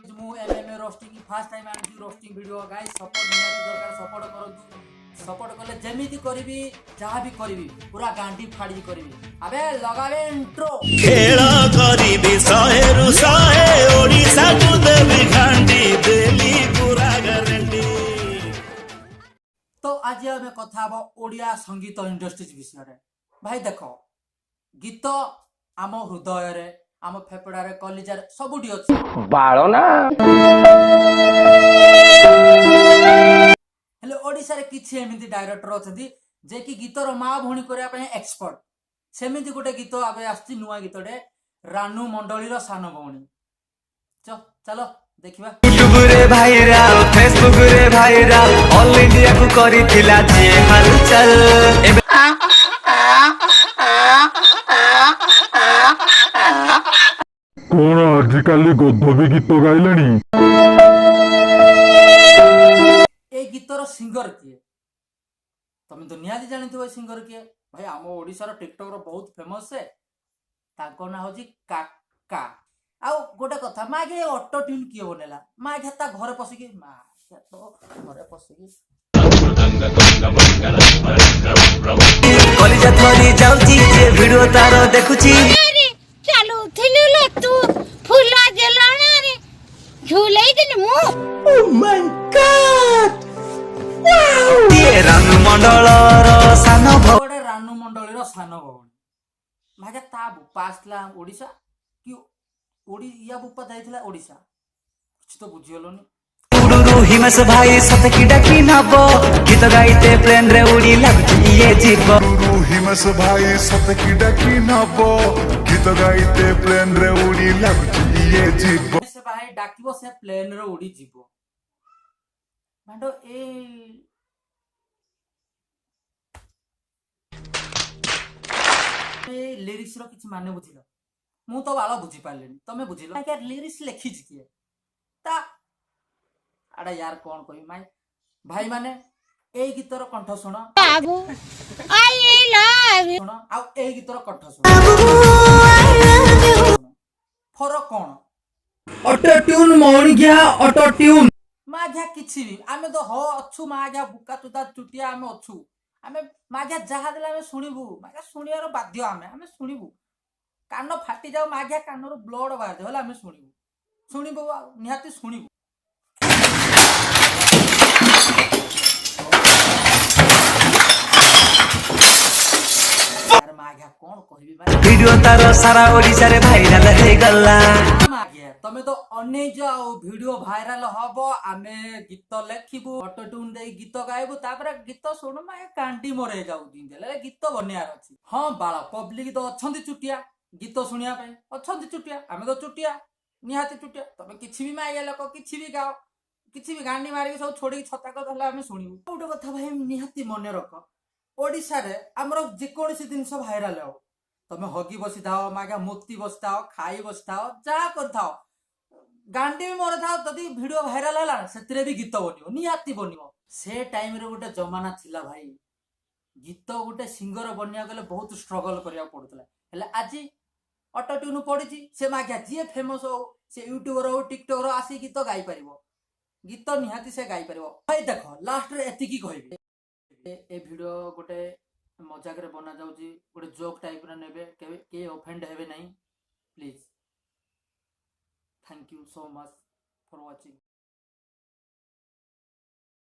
ମୁଁ MMA roasting first time ଆଣିଛି roasting video. Guys, support ନିହାତି ଦରକାର। ସପୋର୍ଟ କରନ୍ତୁ। ସପୋର୍ଟ କଲେ ଯେମିତି କରିବି, ଯାହା ବି କରିବି, ପୁରା ଗାଣ୍ଡି ଫାଡ଼ିକି କରିବି। ଆବେ ଲଗାବେ ଇଣ୍ଟ୍ରୋ। ଖେଳ କରିବି 100ରୁ 100, ଓଡ଼ିଶାକୁ ଦେବି ଘାଣ୍ଟି, ଦେଲି ପୁରା ଗ୍ୟାରେଣ୍ଟି। ତ ଆଜି ଆମେ କଥା ହବ ଓଡ଼ିଆ ସଙ୍ଗୀତ ଇଣ୍ଡଷ୍ଟ୍ରିଜ ବିଷୟରେ। ଭାଇ ଦେଖ, ଗୀତ ଆମ ହୃଦୟରେ, ଆମ ଫେଫଡ଼ାରେ, କଲିଜାରେ ସବୁଠି ଅଛି। ବାଳ ନା। ହେଲେ ଓଡ଼ିଶାରେ କିଛି ଏମିତି ଡାଇରେକ୍ଟର ଅଛନ୍ତି ଯେ କି ଗୀତର ମା ଭଉଣୀ କରିବା ପାଇଁ ଏକ୍ସପର୍ଟ। ସେମିତି ଗୋଟେ ଗୀତ ଏବେ ଆସିଛି, ନୂଆ ଗୀତଟେ, ରାନୁ ମଣ୍ଡଳୀର ସାନ ଭଉଣୀ। ଚାଲ ଦେଖିବା। ୟୁଟ୍ୟୁବରେ ଭାଇରାଲ, ଫେସବୁକରେ ଭାଇରାଲ, ଅଲ ଇଣ୍ଡିଆକୁ କରିଥିଲା ଯିଏ ହଲଚଲ, ଏବେ କଣ ଆଜିକାଲି ଗଧ ବି ଗୀତ ଗାଇଲେଣି? ଏଇ ଗୀତର ସିଙ୍ଗର କିଏ? ତମେ ତ ନିହାତି ଜାଣିଥିବ ଏ ସିଙ୍ଗର କିଏ। ଭାଇ, ଆମ ଓଡ଼ିଶାର ଟିକଟକର ବହୁତ ଫେମସ ସେ। ତାଙ୍କ ନାଁ ହଉଛି କାକା। ଆଉ ଗୋଟେ କଥା ମାଗେ, ଅଟୋ ଟ୍ୟୁନ୍ କିଏ ବନେଇଲା ମାଗେ? ତା ଘରେ ପଶିକି ମା ତ ଘରେ ପଶିକି କଲିଜା ଥରି ଯାଉଛି ଯେ ଭିଡିଓ ତାର ଦେଖୁଛି। ଚାଲୁଥିଲୁ ଲୋ ତୁ ଫୁଲ ଜେଲଣାରେ ଝୁଲେଇଥିଲି ମୁଁ। ଇଏ ରାନୁ ମଣ୍ଡଳର ସାନ ଗୋଟେ ରାନୁ ମଣ୍ଡଳୀର ସାନ ଭଉଣୀ। ମାଗେ, ତା ବୁପା ଆସିଥିଲା ଓଡ଼ିଶା କି ୟା ବୁପା ଯାଇଥିଲା ଓଡ଼ିଶା? କିଛି ତ ବୁଝିଗଲନି। ଭଉଣୀ। ହିମେଶ ଭାଇ ସତକି ଡାକି ନବ, ଗୀତ ଗାଇତେ ପ୍ଲେନ ରେ ଉଡି ଲାଗୁଛି ଇଏ ଯିବ। ହିମେଶ ଭାଇ ସତକି ଡାକି ନବ, ଗୀତ ଗାଇତେ ପ୍ଲେନ ରେ ଉଡି ଲାଗୁଛି ଇଏ ଯିବ। ସେ ଭାଇ ଡାକିବ, ସେ ପ୍ଲେନରେ ଉଡି ଯିବ। ଭାଣ୍ଡ, ଏ ଲିରିକ୍ସ ର କିଛି ମାନେ ବୁଝିଲ? ମୁଁ ତ ବାଳ ବୁଝିପାରିଲିନି, ତମେ ବୁଝିଲ? ଲିରିକ୍ସ ଲେଖିଛି କିଏ ତା ଆଡେ ୟାର କଣ କହିବି। ମାଇ ଭାଇ ମାନେ, ଏଇ ଗୀତର କଣ୍ଠ ଶୁଣ। ବାବୁ, I love. ଶୁଣ, ଆଉ ଏଇ ଗୀତର କଣ୍ଠ ଶୁଣ, ଫରକ କଣ? ଅଟୋ ଟ୍ୟୁନ୍ ମଣିଘିଆ, ଅଟୋ ଟ୍ୟୁନ୍। ମାଘିଆ, କିଛି ବି ଆମେ ତ ହ ଅଛୁ ମାଘିଆ, ବୁକା ଚୁଦା ଚୁଟିଆ ଆମେ ଅଛୁ। ଆମେ ମାଘିଆ ଯାହା ଦେଲେ ଆମେ ଶୁଣିବୁ। ମାଘିଆ, ଶୁଣିବାର ବାଧ୍ୟ ଆମେ। ଆମେ ଶୁଣିବୁ, କାନ ଫାଟି ଯାଉ ମାଘିଆ, କାନରୁ ବ୍ଲଡ ବାହାରି ଯାଉ, ହେଲେ ଆମେ ଶୁଣିବୁ। ଶୁଣିବୁ ଆଉ ନିହାତି ଶୁଣିବୁ। ଆରେ ମାଘିଆ, କଣ କହିବି ଭାଇ? ଭିଡିଓ ତାର ସାରା ଓଡିଶାରେ ଭାଇରାଲ ହେଇଗଲା। ମାଘିଆ, ତମେ ତ ଅନେଇଛ ଆଉ ଭିଡିଓ ଭାଇରାଲ ହବ, ଆମେ ଗୀତ ଲେଖିବୁ, ଅଟୋ ଟ୍ୟୁନ୍ ଦେଇ ଗୀତ ଗାଇବୁ, ତାପରେ ଗୀତ ଶୁଣୁ ମା କାଣ୍ଡି ମରେଇ ଯାଉ। ହେଲେ ଗୀତ ବନେଇବାର ଅଛି। ହଁ ବାଳ, ପବ୍ଲିକ ତ ଅଛନ୍ତି ଚୁଟିଆ, ଗୀତ ଶୁଣିବା ପାଇଁ ଅଛନ୍ତି ଚୁଟିଆ। ଆମେ ତ ଚୁଟିଆ, ନିହାତି ଚୁଟିଆ। ତମେ କିଛି ବି ମାଇଆ ଲୋକ, କିଛି ବି ଗାଅ, କିଛି ବି ଗାଣ୍ଡି ମାରିକି ସବୁ ଛୋଡ଼ିକି ଛତା କରିଦେଲେ ଆମେ ଶୁଣିବୁ। ଗୋଟେ କଥା ଭାଇ ନିହାତି ମନେ ରଖ, ଓଡ଼ିଶାରେ ଆମର ଯେକୌଣସି ଜିନିଷ ଭାଇରାଲ ହବ, ତମେ ହଗି ବସିଥାଅ ମାଗା, ମୁତି ବସିଥାଅ, ଖାଇ ବସିଥାଅ, ଯାହା କରିଥାଅ, ଗାଣ୍ଡି ବି ମରିଥାଅ, ଯଦି ଭିଡିଓ ଭାଇରାଲ ହେଲା, ସେଥିରେ ବି ଗୀତ ବନିବ, ନିହାତି ବନିବ। ସେ ଟାଇମରେ ଗୋଟେ ଜମାନା ଥିଲା ଭାଇ, ଗୀତ ଗୋଟେ ସିଙ୍ଗର ବନିବାକୁ ଗଲେ ବହୁତ ଷ୍ଟ୍ରଗଲ କରିବାକୁ ପଡୁଥିଲା। ହେଲେ ଆଜି ଅଟୋ ଟ୍ୟୁନ୍ ପଡିଛି, ସେ ମାଗିଆ ଯିଏ ଫେମସ ହଉ, ସେ ୟୁଟ୍ୟୁବର ହଉ, ଟିକଟକର, ଆସି ଗୀତ ଗାଇପାରିବ। ଗୀତ ନିହାତି ସେ ଗାଇପାରିବ। ଭାଇ ଦେଖ, ଲାଷ୍ଟରେ ଏତିକି କହିବି, ଏ ଭିଡିଓ ଗୋଟେ ମଜାକରେ ବନା ଯାଉଛି, ଗୋଟେ ଜୋକ୍ ଟାଇପର ନେବେ, କେବେ କେହି ଅଫେଣ୍ଡ ହେବେ ନାହିଁ please. Thank you so much for watching.